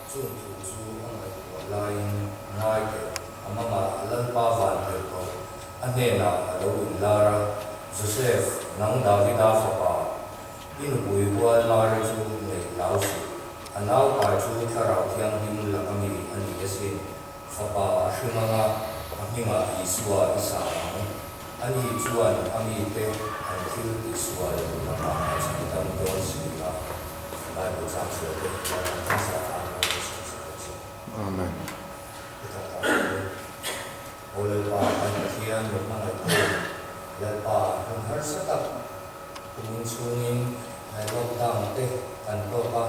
Chung thu chu a ngaihtuah laiin ngai teh, a mama Lalpa van tel tawh, a hnenah a lo inlar a, Joseph, nang Davida fapa, i nupui hual Mari chu neih hlau suh, a naupai chu Thlarau Thianghlim laka mi a ni asin, fapa a hrim anga a hmingah Isua i sa ang. Ani chuan a mite an thil tihsual lakah a chhan dam dawn si a, Bible chang sual te hian an hmasa tan lo ti suh suh bawk se. Amen. I tak tak chu Aw Lalpa kan Pathian min hmangaihtu Lalpa hun harsa tak kumin chhungin lockdown te kan tawk a,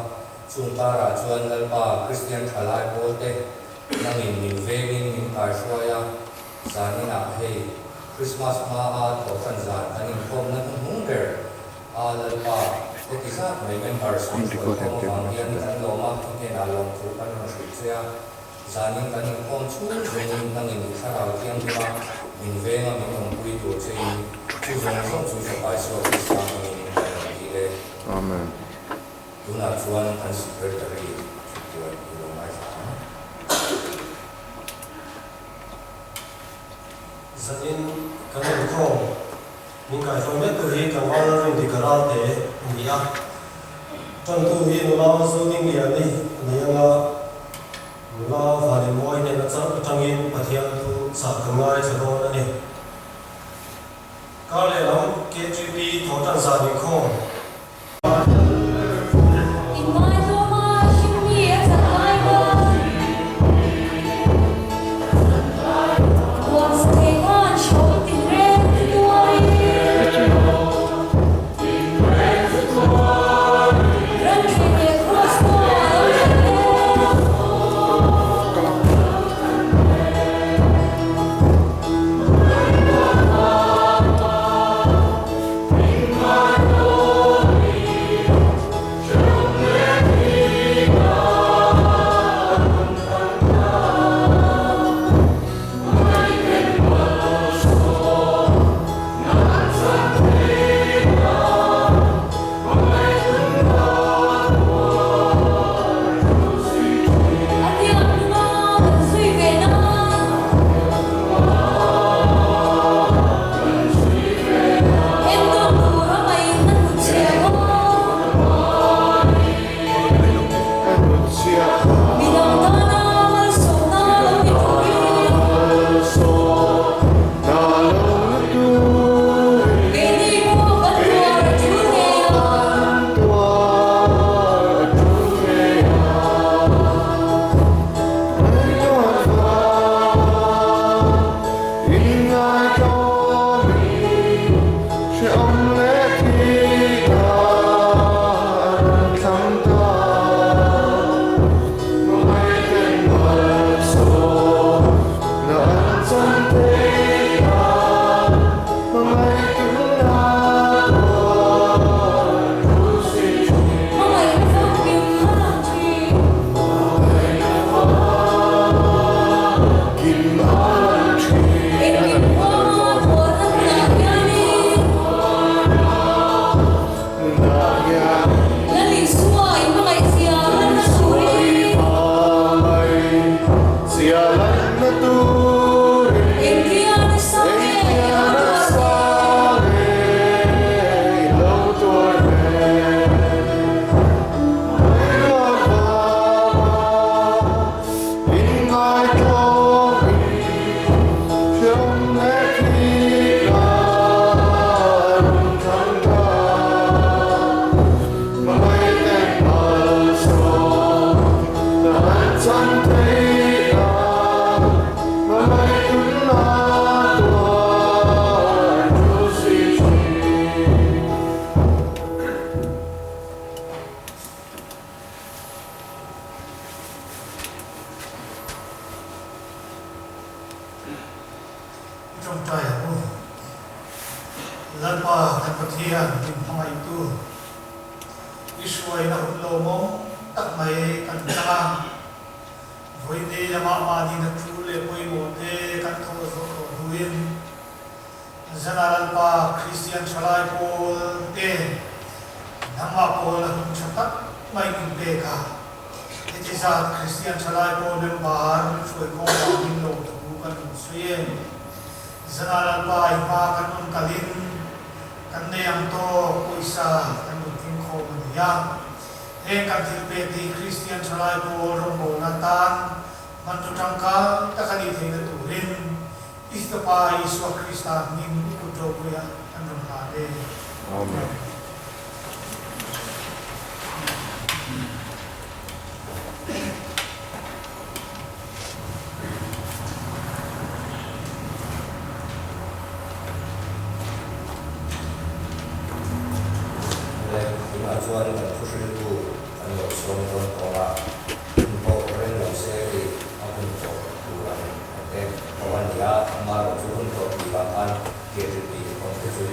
chung karah chuan Lalpa Kristian thalai pawl te nangin min vengin min kaihruai a, Zaninah hei Christmas hmaa thawhhran zan kan inkhawmna hnuhnung ber a Lalpa heti zat mai members min hruaikhawm avang hian kan lawm a, i hnenah lawmthu kan rawn hrilh che a, zanin kan inkhawm chhung zawngin nangin i thlarau thianghlima min venga min awmpui tur chein chu zawng zawng chu Fapa Isua Krista hmangin kan rawn dil e. Amen. Tunah chuan kan Secretary thupuan i lo ngaithla ang. Zanin kan inkhawm min kaihruai mek tur hi tlangval Rindik Ralte a ni a. Tantu hi nula Zodingliani a ni anga nula Vanimuai nen atangin Pathian thu chah kan ngaithla dawn a ni. Kar lehlam KTP thawhtan zan inkhawm. I tawngtai ang u. Lalpa kan Pathian min hmangaihtu, i hruaina hun lo mawm tak mai kan chang a. Vawiini lamah mahni thu leh pawimawh te kan thawh zawh tawh hnuin Zana Lalpa Kristian thalai pawl te nangmah pawl a hun tha tak mai min pek a. Heti zat Kristian Thalai Pawl member hruai khawm vangin lawmthu kan rawn sawi e. Zana Lalpa i hma kan rawn kalin kan nei ang tawk pawisa kan rawn tling khawm a ni a. Heng kan thil pek hi Kristian Thalai Pawl rawngbawlna tan hmanraw tangkai tak a nih theihna turin Istapa Isua Krista hming i kut ropuia kan rawn hlan e. Amen. Le, tunah chuan kan thuhriltu kan lo sawm dawn tawh a, hun pawh reng lo se hei a hun tawh tur ang a te tho a ni a, amaherawh chu hun tawh tih vang khan KGP awm te chu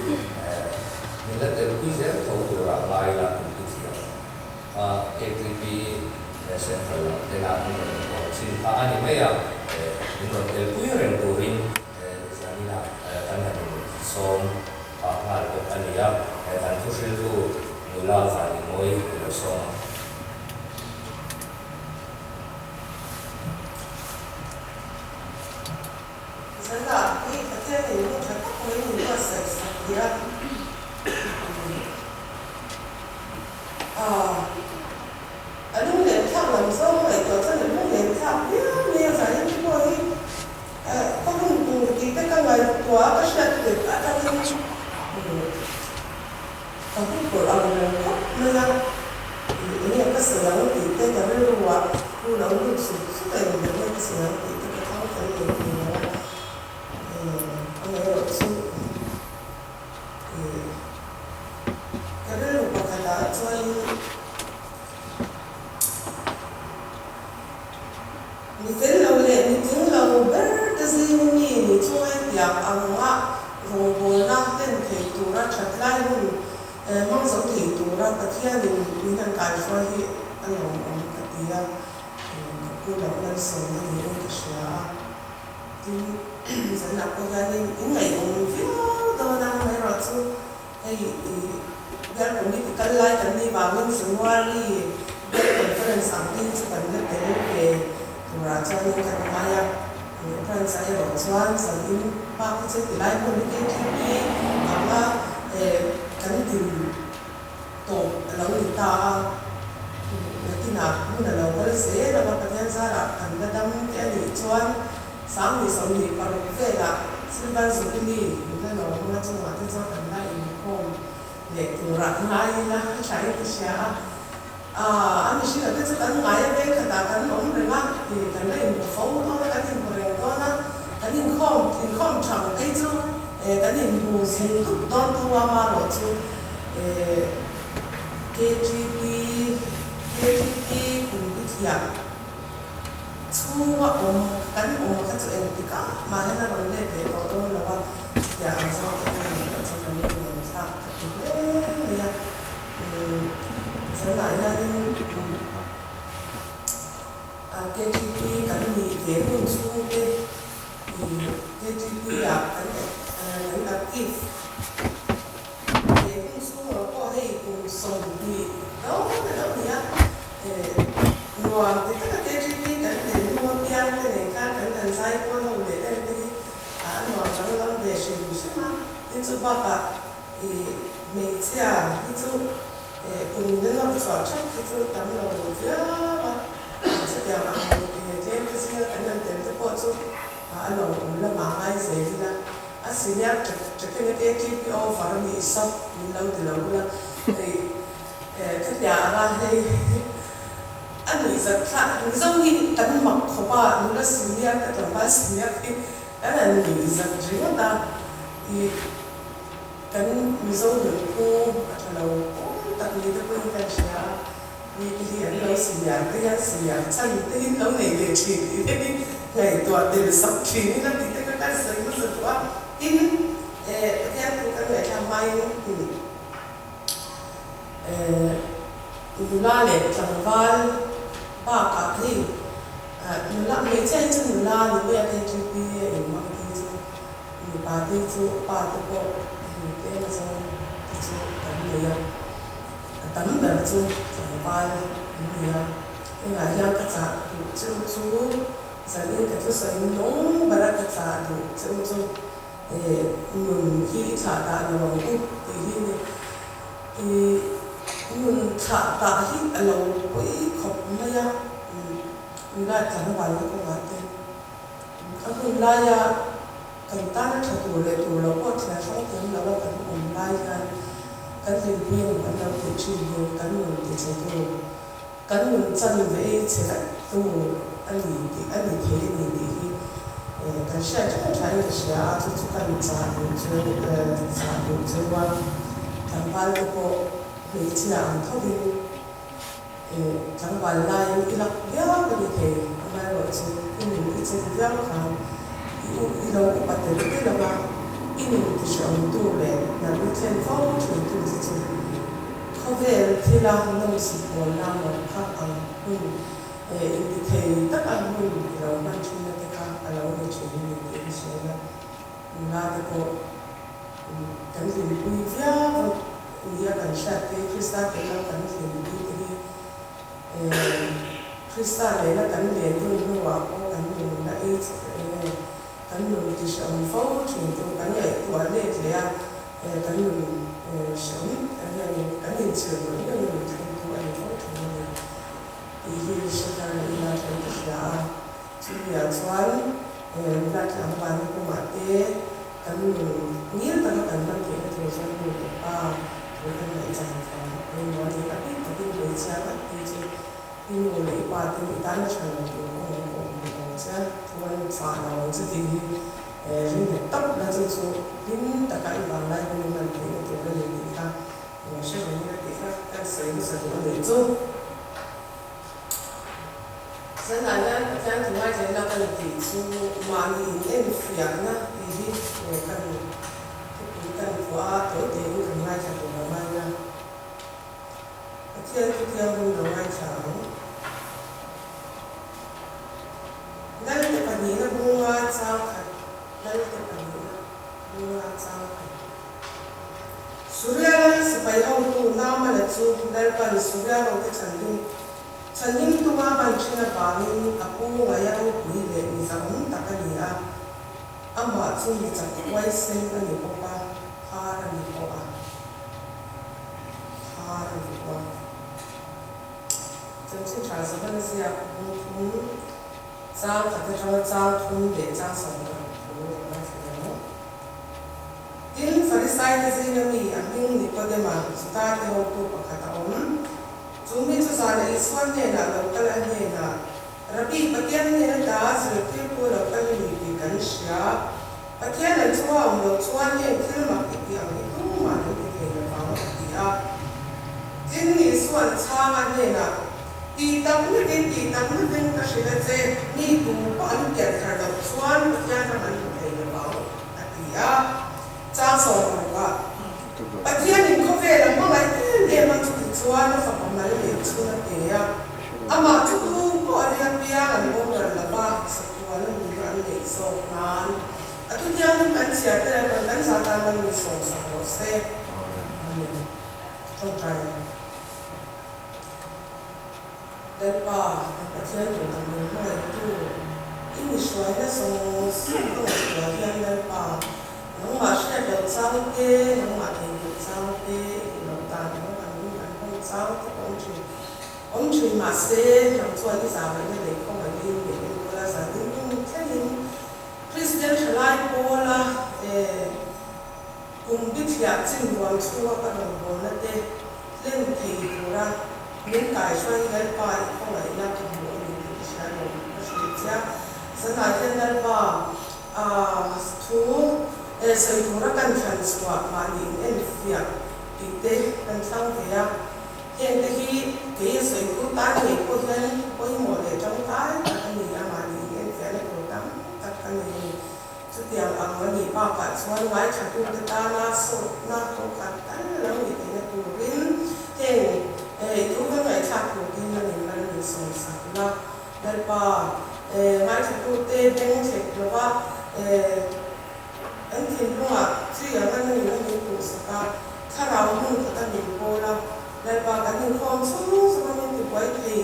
min la telpui zel tho tura ngai la in ti thiam a, KGP Central lam tena an rawn awm chin kha a ni mai a, min rawn telpui reng turin zanina kan han sawm phah nghal bawk a ni a, kan thuhriltu nula Vanimawi i lo sawm ang. Zanah hi Pathian in hun tha tak mai min buatsaih sak tih a a lunglen thlak lam zawng ngaihtuah chuan a lunglen thlak viau mai a, zanin te pawh hi ka hun tur tih te ka ngaihtuah a ka hriat tirh atangin Ka hun pawlh ang reng khawp mai a, enge ka sawi ang tih te ka rilru ah pu lo lut sut sut a eng enge ka sawi ang tih te ka thlang fel leh thei lo a, amaherawh chu ka rilru pakhat ah chuan Mi fel lo leh mi tling lo ber te zing mi ni chunga hetiang anga rawngbawlna hlen thei tura that lai hun hmang zo thei tura Pathianin min han kaihruai hi a lawmawm ka ti a, ka pu loh malsawmna niin ka hria a. Tin, zanah pawh hianin in ngaihawm viau dawn a, amaherawh chu hei Bial Committee kal lai kan nih vangin January Bial Conference ang te hi chu kan la tel ve turah chuanin kan ngai a, Branch ah erawh chuan zanin bak hi chu tilai hmun hi KTP anga kan din tawp a lo ni ta a, nakinah hmun a lo kal zel ang a, Pathian zarah kan la dam te a nih chuan Sanghnih 26 velah Silver Jubilee min la lo hmang a chungah te chuan kan la inkhawm leh turah ngai ila a tha in ka hria a. Aaa a mihringa te chu kan ngai a veng khatah kan awm reng a, ih kan la inhmu fo dawn a, kan inhmu reng dawn a, kan inkhawm inkhawm thang phei chu eh kan inhmu zing dup dawn tho a marawh chu eh KTP KTP kum hi thiah Chhunga awm kan awm kha chu engtik ah mah hian a rawn let leh tawh dawn lo a, chutiang ang zawng te hian nih loh chuan kan lunglen thlak ka ti hle mai a. Zanah hianin KTP kan nih ve hun chhung te KTP ah kan active ve hun chhung lo pawh hei kum 20 dawn a lo ni a. Nuam ti taka KTP kan tel hnu apiang te nen khan kan han zai kual ho leh em te hi a nuam danglam ve hrim hrim a. Tin chu bakah i hmeichhia hi chu kum na nawr chhuah thap hi chu tam lo viau a. Chutiang ang tlem te zinga kan han tel te pawh chu a lawmawm lamah ngai zel ila. A senior takin a KTP over a nih sawk min lo ti lo ula. Ka hria ang a, hei a nuih zat thlak Mizo hi kan mak khawp a, nula senior te tlangval senior hi kan han nuih zat ringawt a, ih kan Mizo nunphung a tha lo pawl tak ni te pawhin kan hria a, mi te hi an lo senior te hian senior chan te hi an lo nei ve thin tih te hi ngaihtuah tel sak thin ila tih te kha kan sawi hmasa duh a, tin Pathian thu kan ngaihthlak hmain Nula leh tlangval bakah hei nula hmeichhia hi chu nula ni mai a KTP a inhmang te hi chu mipa te hi chu pa te pawh hmu tlem a zawng te chu kan nei a, a tam ber chu tlangval an ni a. Tunah hian ka chah duh cheu chu zanin ka thusawi nung bara ka chah duh cheu chu nun hi i thlah dah lo ang u tih hi ni. I nun thlah dah hi a lo pawi khawp mai a, nula tlangvalna kawngah te a hun laia kan tana tha tur leh tur lo pawh thliar hrang thiam lo a kan awm lai hian kan hlimpui ang kan lo tih thin hi kan nun ti chhe tu. Kan nun chan ve ei che vek tu a ni tih a ni thei a ni tih hi kan hriat tha tha in ka hria a, chu chu kan chah duh chu chah duh chu a tlangval te pawh hmeichhia ang tho in tlangval laiin i lak viau a ni thei, amaherawh chu i nun i chen viau khan i u i lo upa tel tel ang a, i nun ti hreawm tu leh natna thlen fo thin tu che chu. Khawvel thila nawmsip pawlna mawlh kha ang hun inti thei tak ang hun i lo hman thinna te kha a lo ni thin a ni tih hi sawi a, nula te pawh kan hlimpui viau a nia kan hriat te, Krista tel lo kan hlimpui te hi Krista nena kan len hun hnuah pawh kan nunna ei kan nun ti hreawm fo thin chu kan ngaihtuah let leh a. Kan nun hreawm kan hianin kan inchhir mawlh mawlh in min thlengtu a ni fo thin a ni tih hi hre thar leh ila thain ka hria a. Chumi-ah chuan nula tlangvalna kawngah te kan nun ngil taka kan hman theihna tur chuan nu leh pa thu kan ngaihchan thiam a pawimawh a ni. A bik takin hmeichhia ngat phei chu i nu leh i pa te nih tana tha lo tur kawng an awm duh ang che, thu an fah lo ang che tih hi Ringhet tak na chu chu hlim taka i vanglai hun i hman theihna tur a ni tih kha hre reng ila tih kha kan sawi hmasa duh a nih chu. Zanah hian Pathian thu ngaithla kan tih chu mahni in enfiahna tih hi kan thupui kan phuah a, tawi tein kan ngaithla tur a ngai a. Pathian thu thianghlim lo ngaithla ang. Lalte pahnihna bunga chang khat Lalte pahnihna bunga chang khat Suria lal sipai hotu Naamana chu Lalpan Suria hote chhanhim chhanhim tuma hman thin avangin a pu ngaia ropui leh mi zahawm tak a ni a, amah chu mi chak huaisen a ni bawk a, phar a ni pawh a, phar a ni pawh a. Chanchin tha Zohana ziak bung thum, chang khat atanga chang thum leh chang 16 thu kan ngaithla leh ang. Tin, Farisaite zinga mi a hming Nikodema, Juda-te hotu pakhat a awm. Chu mi chu zana Isua hnenah lo kal a hnenah, Rabbi, Pathian hnen ata zirtirtu lo kal i ni tih kan hria. Pathian an chunga awm loh chuan heng thil mak i tih ang hi tumah an ti thei lovang, a ti a. Tin, Isua'n chhang a hnenah, Tih tak lutin, tih tak lutin ka hrilh a che, mi tu pawh an pian thar loh chuan Pathian ram an hmu thei lovang, a ti a. Chang 60ah, Pathianin khawvel a hmangaih em em a, chuti chuan a fapa mal leh chhun a pe a. Amah chu tu pawh a ria piang an boral lo va, chatuan a nunna an neih zawk nan. A thutiangin kan chhiar te leh kan za tan an mi sawmsak rawh se. Amen. Tawngtai. Lalpa, kan Pathian tur tak min hmangaihtu, i mi hruaina zawng zawng ka ngaihtuah hian Lalpa, nangmah hriat loh chang te, nangmah theihnghilh chang te, i duh loh dan ang kan hun kan hman chang te pawh awm thin. Awm thin mahse, nang chuan i zahmehna leh khawngaihin min enkawl a, zanin hun thlengin Kristian thalai pawla kum bithliah chin ruam chhunga ka rawngbawlna te hlen thei tura min kaihruai hi Lalpa i khawngaihna ka hmu a ni tih ka hria lo, ka hrilh che a. Zanah hian Lalpa thu sawi tura kan thlan chhuah mahni in enfiah tih te kan thlang ve a. Heng te hi kei a sawitu tan ngei pawh hian pawimawh leh tangkai tak a ni a, mahni in enfiahna tur tam tak a nei a ni. Chutiang ang a nih bakah chuan ngaithlatute tana sawtna kawngkhat tal lo nih theihna turin heng i thu kan ngaihthlak turin a nin ral min sawmsak la. Lalpa, ngaithlatute beng thlek lova an thinlungah chi anga na nuna min tuhsak a, thlarau hmun khata min pawl a, Lalpa kan inkhawm chhung chunga min tibuai thei.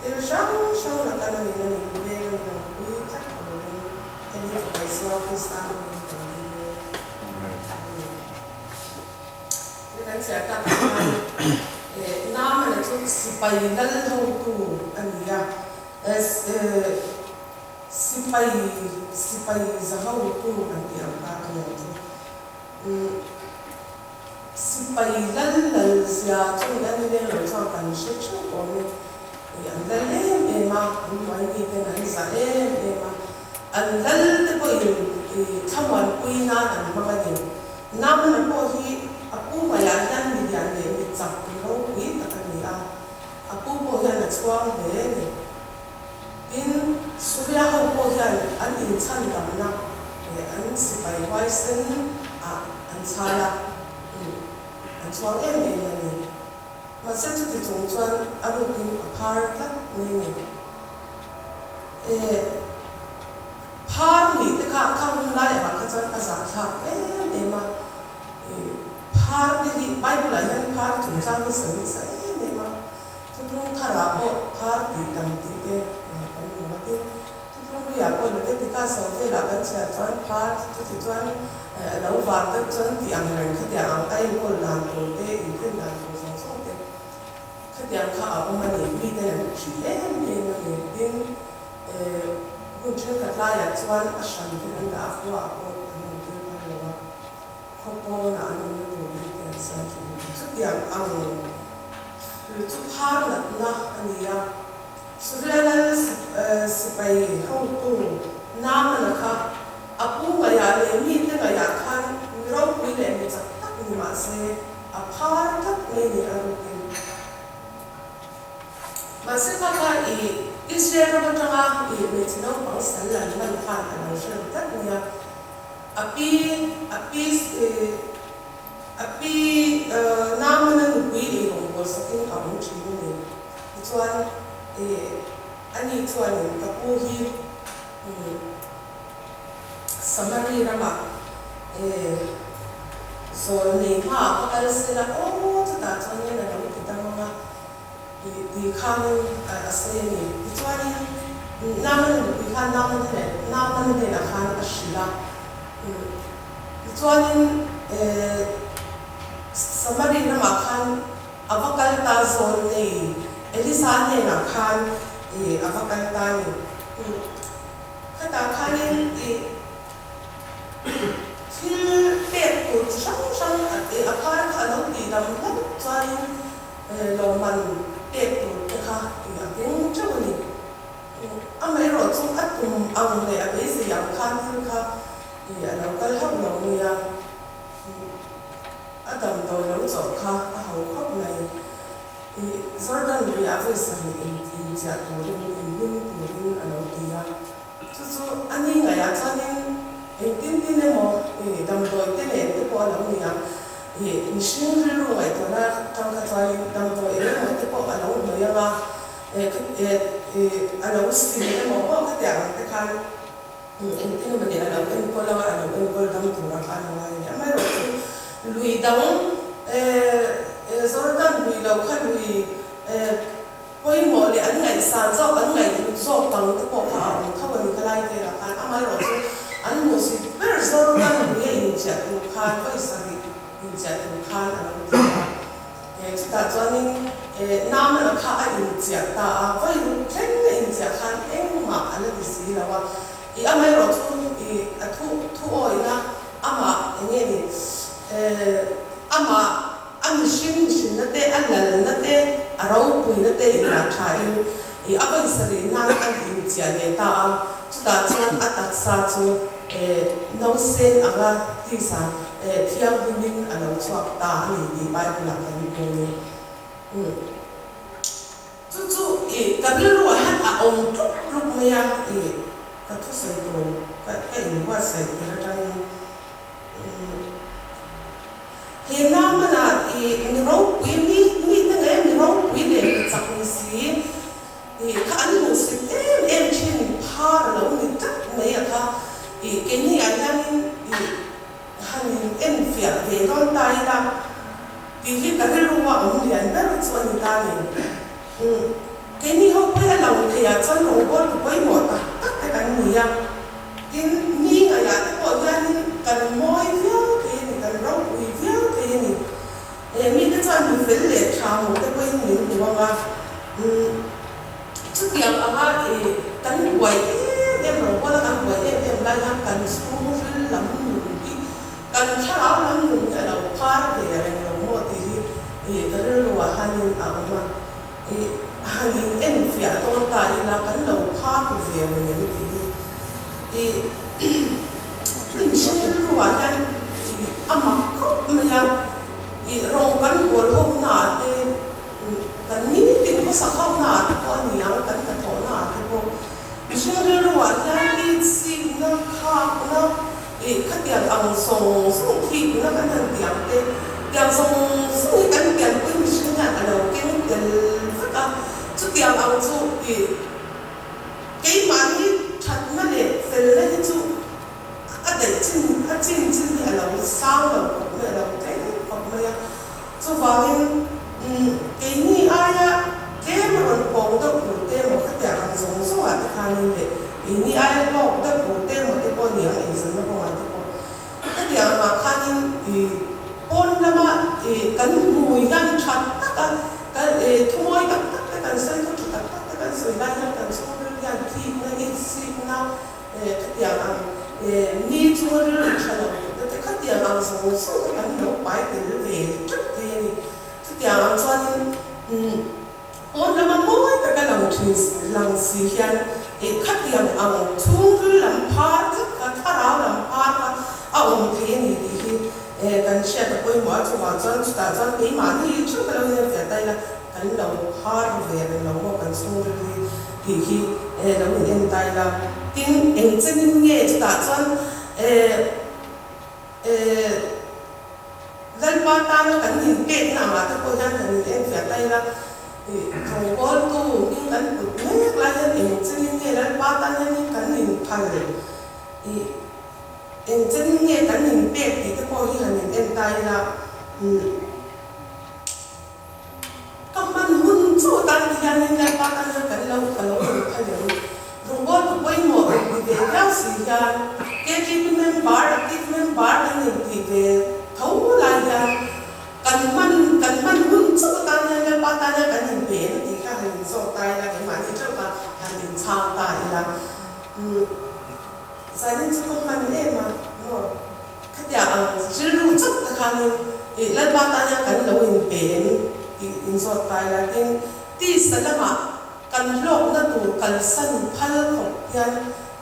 Thil hrang hrang laka na nin a min veng a ni lo pui tlat turin hemi Fapa Isua Krista hmingin kan dil e. Amen. Ni kan chhiar tak ah khan Naamana chu sipai lal hotu a ni a, sipai sipai za hotu kan tih ang kha a ni ang chu. Sipai lal lal zia chu ni a ni leng lo chuan kan hre theuh awm e. Ih an lal em em a, an hnuai mi ten an za em em a, an lal te pawhin ih thlamuanpui nan an hmang a ni. Namana pawh hi a pu ngaiah hian mi lian leh mi chak mi ropui tak a ni a, a pu pawh hian a chhuang hle a ni. Tin, Suria ho pawh hian an inchhandamna leh an sipai huaisen ah an chhal a, an chhuang em em a ni. Mahse chuti chung chuan a rukin a phar tlat mai a ni. Eh, phar nih te kha khang hun lai ah kha chuan a zahthlak em em a. Phar te hi Bible ah hian phar chungchang hi sawi nasa em em a. Thuthlung tharah pawh phar tih dam tih te kan hmu a, tin, thuthlung hluiah pawh Leviticus ho velah kan chhiar chuan phar chuti chuan a lo var deuh chuan tih ang reng khatiang ang a enkawl dan tur te, inthen dan tur zawng zawng te khatiang kha a awm a ni, miten an hrih em em a ni. Tin, hun thenkhat laiah chuan a hran te kan dah a, khuaah pawh an awm tir phal lo a. Khaw pawnah an awmna tur bik te an siam thin. Chutiang ang chu phar natna a ni a. Suria lal sipai hotu Naamana kha a pu ngaihah leh mite ngaihah khan mi ropui leh mi chak tak ni mah se a phar tlat mai ni a rukin. Mahse kha kha i Israel ram atanga i hmeichhe naupang sal an man khan a lo hre ru tlat mai a. A pi, a pi, a pi Naamana nupui ei rawngbâwl sakin a awm ṭhin a ni. Tichuan, ani chuanin ka pu hi Samari ramah zawl nei hmaah ka kal se la aw, chutah chuanin a lo ti dam ang a. Tih khanin a sawi a ni. Tichuanin Naamana nupui khan Naamana hnenah khan a hrilh a. Tichuanin Samari ramah khan a va kal ta zawn nei Elisa hnenah khan a va kal ta a ni. Khatah khanin thil pek tur chi hrang hrang a phar kha a lo tihdam hlauh chuanin Lawmman pek tur te kha a keng teuh a ni. Amaherawh chu a tum ang leh a beisei ang khan thil kha a lo kal hauh lo mai a, a damdawi lo chawh kha a ho khawp mai. Jordan lui ah vawi sarih inchiah turin, inhlim turin a lo ti a. Chu chu a ni ngaihah chuanin engtin tin emaw damdawi te nen te pawh a lo ni a, mihring rilru ngaihtuahna atang kha chuanin damdawi eng emaw te pawh a lo hnawih ang a, a lo sil emaw pawh khatiang ang te khan engtin emaw ni a lo enkawl ang a, a lo enkawl dam tur a khan a ngai a ni. Amaherawhchu lui dang Jordan lui lo kha lui Pawimawh leh an ngaihsan zawk, an ngaihhlut zawk dang te pawh kha a awm tho a ni kha lai velah khan. Amaherawhchu an hmuhsit ber Jordan lui a inchiah tur khan, vawi sarih inchiah tur khan a lo ti a. Chutah chuanin Naamana kha a inchiah ta a, vawi ruk thleng a inchiah khan engmah a la ti si lo a. I amaherawhchu i a thu thuawihna amah eng nge ni amah A mihring mihrinna te, a lalna te, a ropuina te indah thain i a vawi sarih nan a inchiah leh ta a. Chutah chuan a taksa chu nausen anga tisa thianghlimin a lo chhuak ta a ni tih Bible-ah kan hmu a ni. Chu chu i ka rilruah hian a awm tluk tluk mai a, i ka thusawi tur ka inbuatsaih tir atangin. He Naamana i mi ropui, mi mite nge mi ropui leh mi chak ni si i kha an hmuhsit em em thin phar a lo ni tlat mai a kha i keini ah hianin i han in enfiah ve dawn ta ila tih hi ka rilru a awm lian ber chu a ni ta ni. Keini ho pawh hi Khawvela lang theiah chuan rawngbawl tu pawimawh tak tak te kan ni a. Tin, mi ngaihah te pawh hianin kan mawi viau thei a ni, kan ropui viau thei a ni. He mite chuan mi fel leh tha hmuh te pawhin min hmu ang a. Chutiang anga kan buai em em rawngbawl a kan buai em em lai hian kan chhungril lam nun hi Kan thlarau lam nun hi a lo phar ve reng lo maw tih hi ka rilruah hianin a awm a, han in enfiah dawn ta ila kan lo phar ve reng em tih hi mihring rilruah hian a mak khawp mai a, rawng kan bawl ho naah te, kan nitin khawsak ho naah te pawh a ni ang, kan hnathawh naah te pawh mihring rilruah hian itsikna, khakna, Ih, khatiang ang zawng zawng khi tuna kan han tih ang te, tiang zawng zawng hi kan pianpui mihring hian a lo keng tel vek a, chutiang ang chu ih, keimahni thatna leh felna hi chu a daih chin, a chin chin hi a lo sang lo khawp mai, a lo tleng khawp mai a, chuvangin umm keini aia tlem a rawn pawng deuh tur te emaw khatiang ang zawng zawngah te khanin leh Keini aia hlawk deuh tur te emaw te pawh ni ang eizawnna kawngah te pawh hetiang angah khanin ih pawn lama ih kan hmui hian tha taka kan ih thumawi tak tak te kan sawi thu tha tak tak te kan sawi lai hian kan chhungril hian thikna insikna eh khatiang ang eh mi chunga rilru tha lo duhna te khatiang ang zawng zawng kha kan lo pai tel ve teuh thei a ni. Chutiang ang chuanin umm. Pawn lama mawi taka lang thin lang si hian ih khatiang ang chhungril lam phar tlat kha, thlarau lam phar kha a awm thei a ni tih hi kan hriat a pawimawh a, chuvang chuan chutah chuan keimahni theuh ka lo inenfiah ta ila kan lo phar ve reng lo maw kan chhungril hi tih hi lo in en ta ila. Tin, eng chenin nge chutah chuan Lalpa tana kan inpekna angah te pawh hian kan in enfiah ta ila, rawngbawltu hming kan put mek lai hian eng chenin nge Lalpa tan hianin kan inphal ih eng chenin nge kan inpek tih te pawh hi han in en ta ila. Ka hman hun chu tan hianin Lalpa tan hian kan lo ka lo in phal em. Rawngbawltu pawimawh rawn ti ve viau si hian KTP member, active member kan in tih ve tho lai hian kan hman kan hman hun chu tan hian Lalpa tan hian kan in pe em tih kha han in zawt ta ila keimahni theuh kha han in chhang ta ila. Zanin chu ka hman em a maw? Khatiang ang rilru chauh te khanin ih Lalpa tan hian kan lo inpe em tih inzawt ta ila tin tisa lamah kan hlawkna tur kalsan phal khawp hian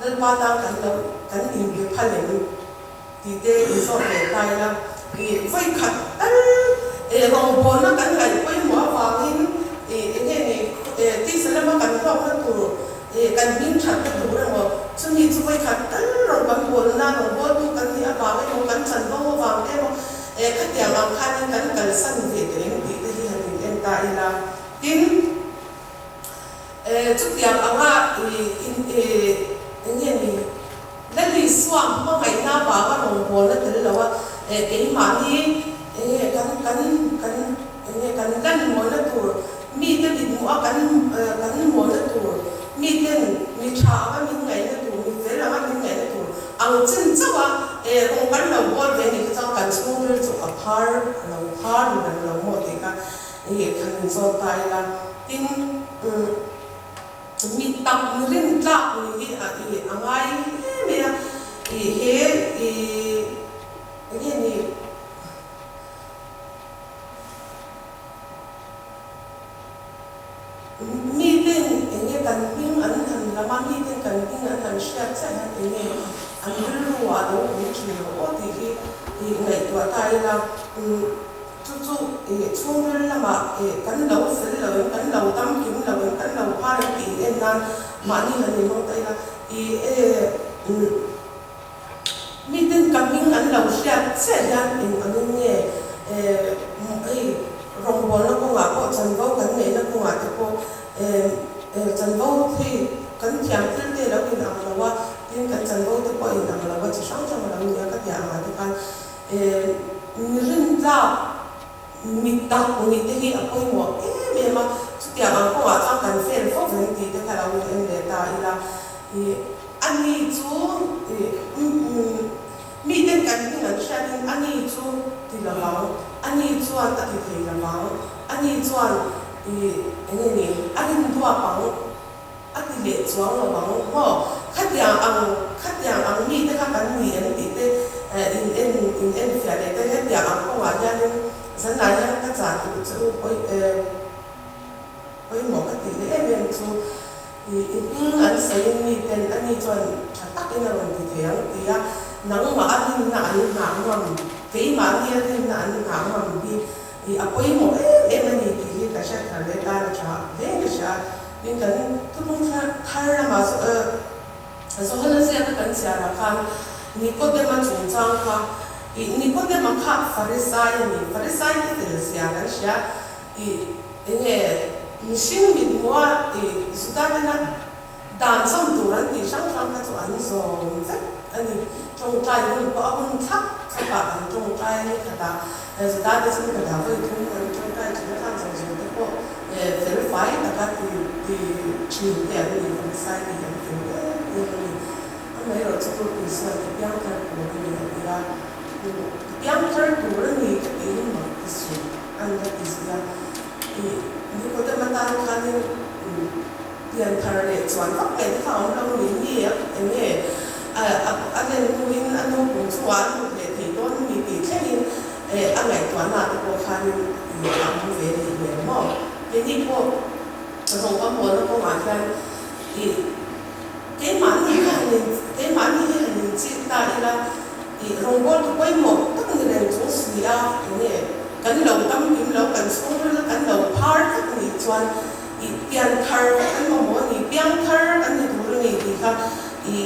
Lalpa tan kan lo kan inpe phal em tih te inzawt ve ta ila ih vawi khat tal eh rawngbawlna kan ngaih pawimawh avangin ih eng nge ni eh tisa lama kan hlawkna tur Ih, kan hming thatna tur emaw, chumi chu vawikhat tal rawng kan bawlna, rawn bawltu kan nih avang emaw, kan chanvo avang te emaw, eh, khatiang ang khanin kan kalsan ve teh eng tih te hi han in en ta ila. Tin, eh, chutiang anga ih, in, eh, eng nge ni, Lalisua hmangaihna avanga rawn bawlna tel lo a, eh, keimahni, eng nge, kan, kan, kan, eng nge, kan lan mawlna tur, Mite mithmuh a kan kan mawlna tur, miten mi tha anga min ngaihna tur, mi fel anga min ngaihna tur ang chin chauh a, e rawng kan lo bawl ve nih kha chuan kan chhungril chu a phar a lo phar ru reng lo maw tih kha i khan in zawt ta ila. Tin, mi tak mi rin tlak ni hi a i a ngai hle mai a, i he i enge ni. Miten eng nge kan hming an han lam a, miten kan hming an han hriat chiah hian eng nge an rilru ah lo awm thin lo aw tih hi ih ngaihtuah ta ila, chu chu ih chhungril lamah ih kan lo fel lo in, kan lo dam kim lo in, kan lo phar em tih in en nan mahni han inhawng ta ila ih e Miten ka hming an lo hriat chiah hian eng angin nge hei rawngbawlna kawngah pawh chanvo kan neihna kawngah te pawh chanvo hei kan thiam thil te lo in ang lo a, tin kan chanvo te pawh in ang lo a chi hrang hrang a lo ni a ka tih angah te khan mi rintlak mi tak nih te hi a pawimawh em em a. Chutiang ang kawngah chuan kan fail fo veng tih te kha lo in en leh ta ila. Ih ani chu ih miten kan hming an hriatin ani chu ti lo ang, ani chuan a ti thei lo ang, ani chuan ih eng nge ni a rinduap ang a ti leh chuang lo ang maw? Khatiang ang khatiang ang mite kha kan ni em tih te in en in en fiah leh te hetiang ang kawngah hianin zanlai hian ka chah duh che u pawi pawimawh ka tih leh em em chu i i hming an sawiin mi ten ani chuan tha takin a rawn ti thei ang ti a, nangmah a rinna an nghah ngam keimahni a rinna an nghah ngam hi i a pawimawh em em a ni tih hi ka hriat thar leh tan a tha hle ka hria. Tin kan thupung thar lamah Johana ziaka kan chhiarah khan Nikodema chungchang kha ih Nikodema kha Farisai a ni. Farisai te tel zia kan hria ih enge mihring mithmuha ih Juda tena dan chawm tur an tih hrang hrang kha chu an zawm vek a ni. Tawngtai hun pawh a hun thlap thlapah an tawngtai a ni khatah Juda te chu ni khatah vawi thum an tawngtai thin a khan zawng zawng te pawh fel fai taka ti ti thin te an ni Farisai tih an fel em em a ni. Amaherawh chu Pu Isua'n i piang thar tur a ni a ti a, i piang thar tur a ni ka tih hi mak ti suh an la ti zui a. I Nikodema tan khanin pian thar leh chuan vak leh te kha a awm lo ni mi a eng nge a len hnuin a nu kum chungah a lut leh thei dawn a ni tih thlengin a ngaihtuahna te pawh khanin a awm ve a nih hmel maw? Keini pawh rawng hawlna kawngah hian i keimahni hi han in keimahni hi han inchik ta ila i rawngbawltu pawimawh tak ni reng chung si a eng nge kan lo tam kim lo kan chhungril kan lo phar vek nih chuan i pian thar kan mamawh a ni piang thar kan ni tur a ni tih kha i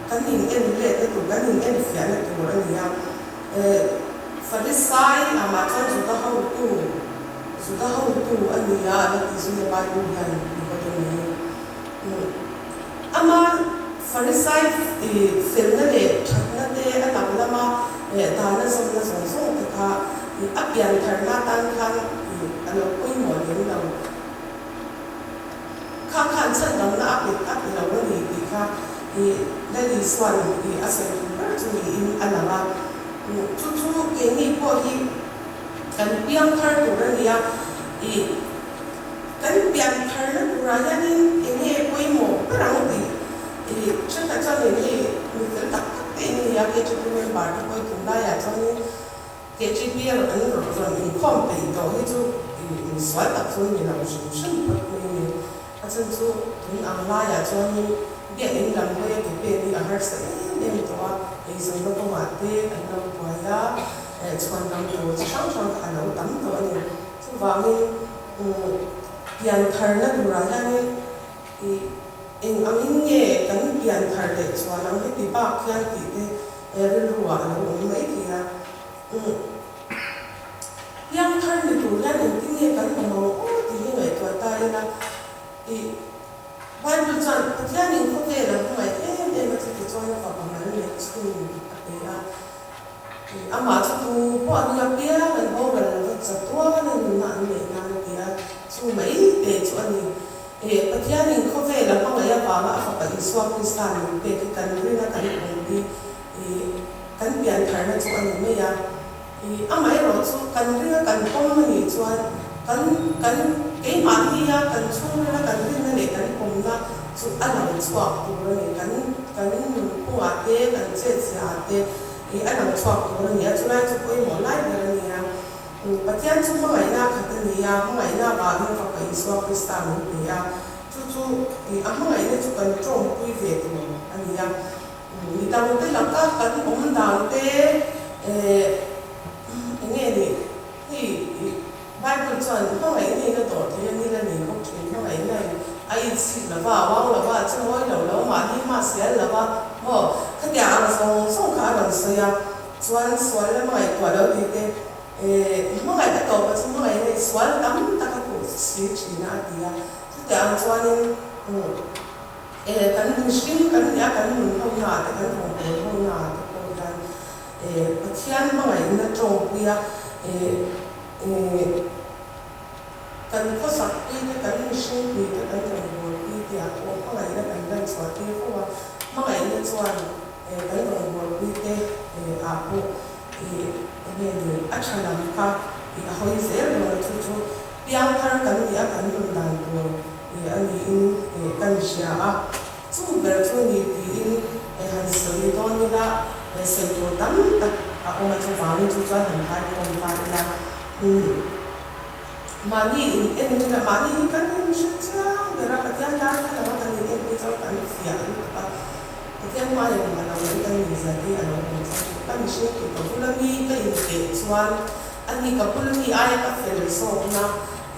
kan in en letna tur kan in en fiahna tur a ni a Farisai amah chuan Juda hotu Juda hotu a ni a a la ti zui a Bible hian Nikodema hi ama Farisai felna leh thatna te a lang lama dana zawmna zawng zawng te kha a pian tharna atan khan a lo pawimawh lem lo. Kha khan chhandamna a pe a pe lo a ni tih kha i Lal Isua'n i a sawi tur ber chu niin a lang a. Chu chu keini pawh hi kan piang thar tur a ni a, i kan pian tharna turah hianin eng nge pawimawh ber ang tih i thenkhat chuan eng nge mi fel tak tak te in ni a, KTP member te pawh i tunlaiah chuanin KTP a rawn rawn inkhawm peih tawh hi chu insual tak chu ni lo hrim hrim phawt mai a ni. A chhan chu tun ang laiah chuanin biakinn lam hawi a ke pen hi a harsa em em tawh a, eizawnna kawngah te an lo buai a, chhuan lam tur chi hrang hrang kha a lo tam tawh a ni. Chuvangin pian tharna turah hianin ih eng angin nge kan pian thar leh chuan ang heti bak hian tih te rilru ah a lo awm mai thei a. Piang thar ni tur hian engtin nge kan awm ang aw tih hi ngaihtuah ta ila ih Bible chuan Pathianin khawvel a hmangaih em em a chuti chuan a fapa mal leh chhun a pe a. Ih amah chu tu pawh an la piang an boral lo va chatuan a nunna an neih nan a ti a, chu mai te chu a ni. Ih Pathianin khawvel a hmangaih avanga a fapa Isua Krista min pek hi kan rin a kan awm hi Ih, kan pian tharna chu a ni mai a. Ih, amaherawh chu kan ringa kan pawm a nih chuan kan kan keimahnia kan chhungrila kan rinna leh kan pawmna chu a lang chhuak tur a ni. Kan kan nunphungah te, kan chetziaah te ih a lang chhuak tur a ni a, chulai chu pawimawh lai ber a ni a. Pathian chu hmangaihna khat a ni a, hmangaihna avangin Fapa Isua Krista min pe a, chu chu ih a hmangaihna chu kan tawngpui ve tur a ni a. Mi dangte laka kan awm dan te eng nge ni? Hei Bible chuan hmangaihna in a dawr thei a ni la nei bawk thin. Hmangaihna in a inchhit lo va, a uang lo va, a chawi lo lo, mahni hma sial lo va, maw? Khatiang ang zawng zawng kha a rawn sawi a, chuan sual lama ngaihtuah lo tih te, hmangaih a tawp a chu hmangaihna in sual tam tak a khuh si thin a a ti a. Chutiang ang chuanin. E, kan mihring kan nia, kan nun ho na te, kan rawngbâwl ho na te pawh hian e, Pathian hmangaihna tawngpuia e, Kan khawsakpui te, kan mihringpui te, kan rawngbawlpui te ah pawh hmangaihna kan lan chhuah tir fo a, hmangaihna chuan kan rawngbawlpui te ah pawh enge ni a tha lam kha a hawi zel dawn a, chu chu piangthar kan nih a kan nun dan tur a niin kan hria a, chu ber chu ni tiin han sawi dawn ila sawi tur tam tak a awm a, chuvangin chu chuan han thai khawm ta ila. Mahni in en ila, mahni hi kan in hre chiang ber a, Pathian dar kha lama kan in en hi chuan kan fiah lutuk a, Pathian hmai a awm a lo in kan inzia hi a lo awm chuan ka mihring tur ka bula mi ka in teh chuan a ni ka bula mi aia ka fel zawkna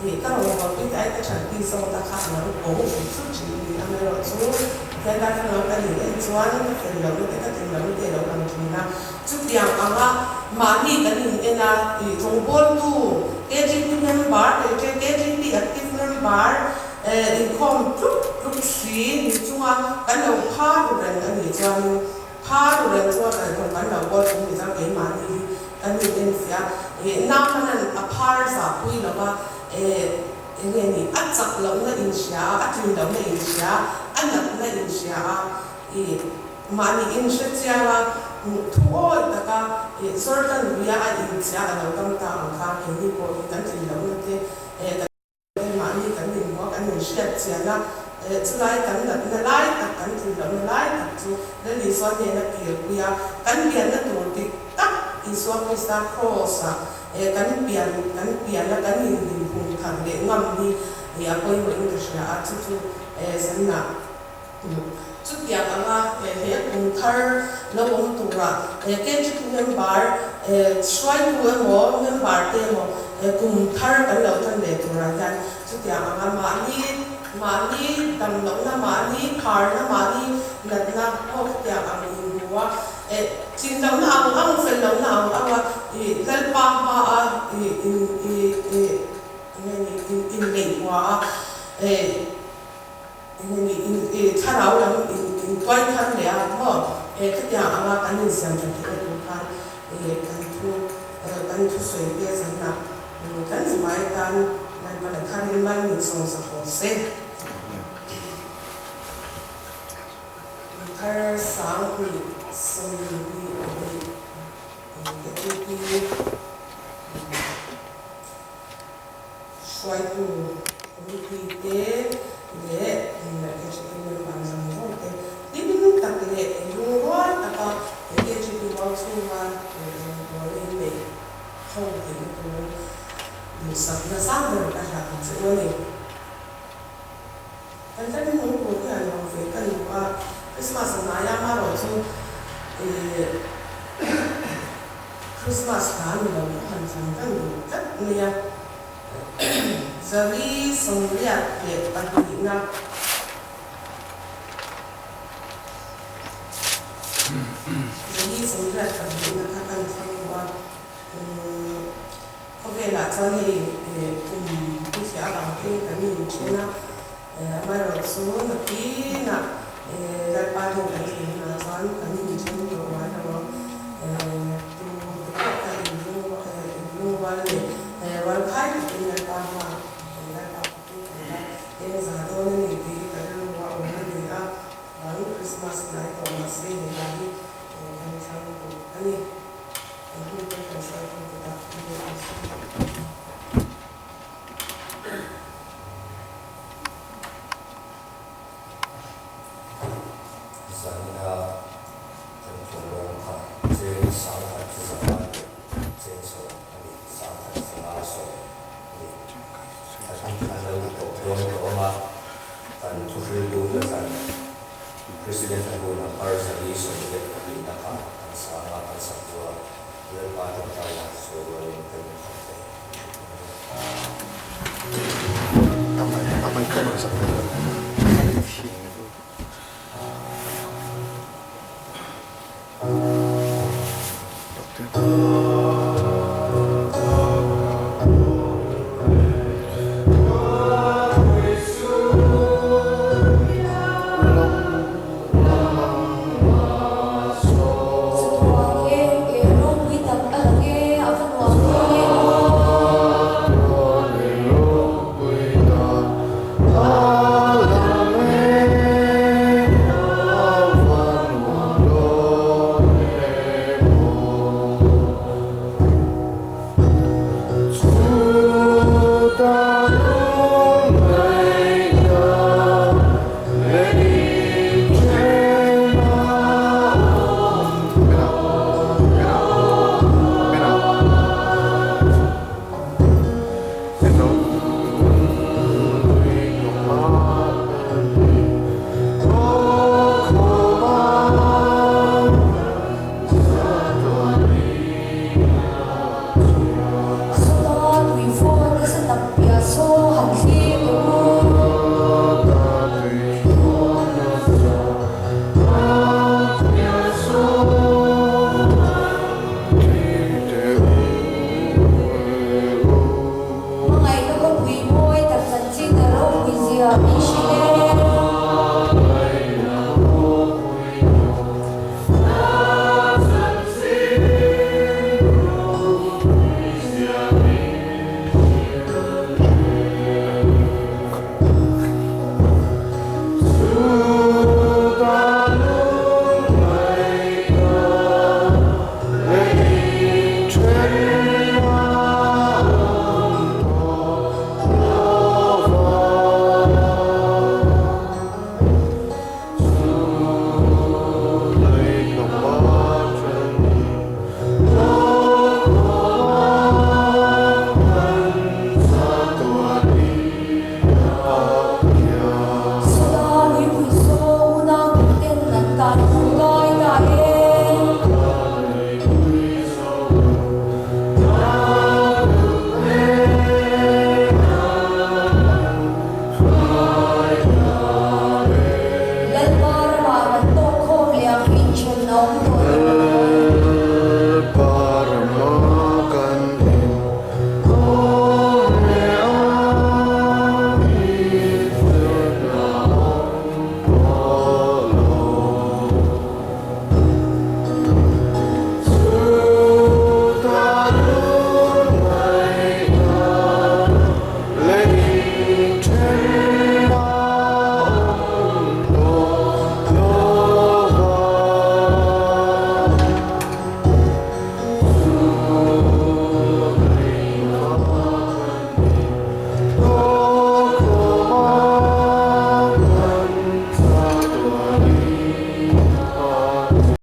ih ka rawngbawlpui te aia ka thatpui zawkna kha a lo ko zut zut thin a ni. Amaherawhchu Pathian dar kha lama kan in en chuan ka fel lohna te ka tlin lohna te a lo lang thin a. Chutiang anga mahni kan in en a, ih rawngbawltu KGP member leh che KGP active member inkhawm tluk tluk si ni chunga kan lo pha ru reng a nih chuanin pha ru reng chunga kan inkhawm kan lo bawl thung ni chuan keimahni hi kan in en fiah a, ih Namanan a phar zahpui lova eh eng nge ni a chak lohna inhria a, a tlin lohna inhria a, a natna inhria a, ih. Mahni inhre chiang a, thu awi taka Jordan luia a inchia a lo dam ta ang kha keini pawh hi kan tlin lohna te kan mahni kan inhmuh a, kan inhriat chian a, chulai kan natna lai tak, kan tlin lohna lai tak chu Lal Isua hnena kirpui a, kan pianna tur dik tak Isua Krista Kraws-ah kan pian kan pian a, kan inhlimhum thar leh ngam hi a pawimawhin ka hria a, chu chu zanah. Chutiang anga he kum thar lo awm tura KGP member hruaitu emaw member te emaw kum thar kan lo tan leh turah hian chutiang anga mahni mahni dam lohna mahni kharna mahni natna pawh chutiang ang inhmu a tlin lohna ang ang fel lohna ang anga Lalpa hmaa inneihhua a. Engemaw in i thlarau lam in in tuai thar leh a maw? He khatiang anga kan insiam that theihna tur khan kan thu kan thusawi te zanah kan zimai tan Lalpan a tharin mal min sawm sak rawh se. Thar 2022 KTP Hruaitu committee te leh KGP member zawng zawng te hlim tak leh lungrual taka he KGP uau chhunga rawngbawlna in neih ho theihna turin duhsakna sang ber ka hlah ang che u a ni. Kan hla ni hmung tur hian lo ve ka duh a, Christmas a hnai a, amaherawh chu ih Christmas hla ni lo kha han thlan kan duh tlat mai a. 482na. 482 kha kan thlang duh a. Khawvelah chuan hei kum bithliah avang te kan inthen a, amaherawhchu nakinah Lalpa hnen kan thlen hunah chuan kan inthen tawh ngai lo ang. Tu te pawh kha inlungrual leh rualkhai takin Lalpa hmaah Lalpa fakin kan la eng za dawn a ni tih hi ka rilru a awm a ni a, vang Krismas hnai tawh mahse hei lah hi kan thlang duh a ni. Zanina kan thawhlawm kha cheng 1500 leh cheng 10 a ni, 1510 a ni. A lo tawh dawn tawh ang a, kan thuhriltu hla zan. President a hun number 422 na kha kan sang a, kan sak chu a, Lalpa tawngtaina sawi rualin kan inkhawm thei. Chuthuang e, e ropui tak a lang e, a va nuam dawn e aw. 우리가 이 시대에